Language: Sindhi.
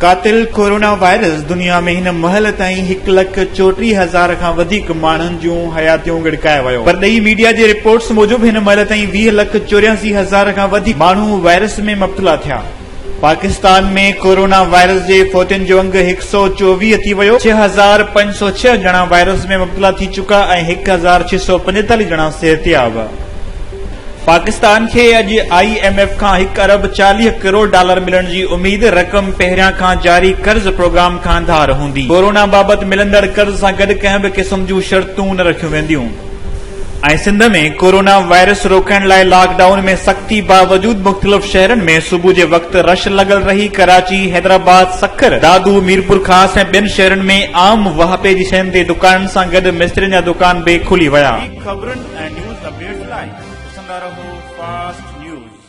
قاتل ڪورونا وائرس دنيا ۾ هن مهل تائين هڪ لک 34 هزار کان وڌيڪ ماڻهن جون حياتيون ڳڙڪائي ويو. پرڏيهي ميڊيا جي رپورٽس موجب هن مهل تائين 20 لک 84 هزار کان وڌيڪ ماڻهو وائرس ۾ مبتلا ٿيا. پاڪستان ۾ ڪورونا وائرس جي فوتين جو انگ 124 ٿي ويو، 6506 ڄڻا وائرس ۾ مبتلا ٿي چڪا ۽ 1645 ڄڻا صحتياب. پاڪستان کي اڄ I M F کان هڪ ارب 40 ڪروڙ ڊالر ملڻ جي اميد، رقم پهريان کان جاري قرض پروگرام کان ڌار هوندي، ڪورونا بابت ملندڙ قرض سان گڏ ڪنهن به قسم جون شرطون نه رکيون وينديون. ۽ سنڌ ۾ ڪورونا وائرس روڪڻ لاء لاڪ ڊائون ۾ سختي باوجود مختلف شهرن ۾ صبح جي وقت رش لڳل رهي، ڪراچي، حيدرآباد، سکر، دادو، ميرپورخاص ۽ ٻين شهرن ۾ عام واهپي جي شين تي دڪانن سان گڏ مسترين جا دڪان به کلي ويا. خبرن ۽ نيوز اپڊيٽس لاء ڏسندا رهو فاسٽ نيوز.